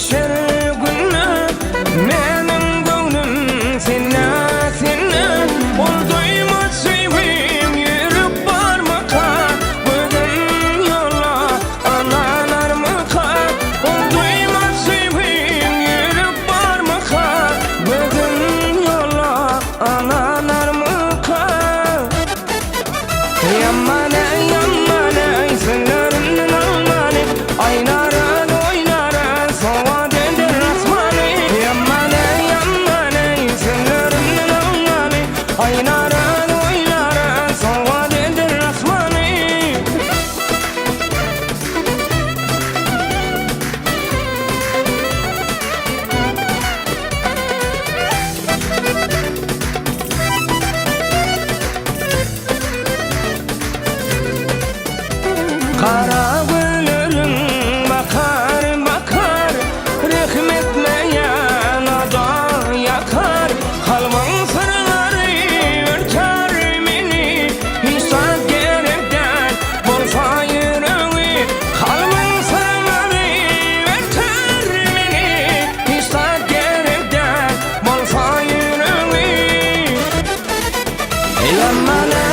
Geçer günler Meniň göwnüm sende sende Ol doýmaz söýgim ýürek barmyka Gözüm ýola alanarmyka Ol doýmaz söýgim ýürek barmyka Gözüm ýola alanarmyka Ýaman-eý, ýaman-eý, sözlerimden almany, Aýnaran, oýnaran, sowat eder asmany. Ýaman-eý, ýaman-eý, sözlerimden almany, Aýnaran, oýnaran, sowat eder asmany. Gara gözleriň bakar, bakar, Rehm etmeýän oda ýakar. Kalbyň syrlary örtär meni, Hiç zat gerek däl bolsa ýüregi. Kalbyň syrlary örtär meni, Hiç zat gerek däl bolsa ýüregi. Ýaman.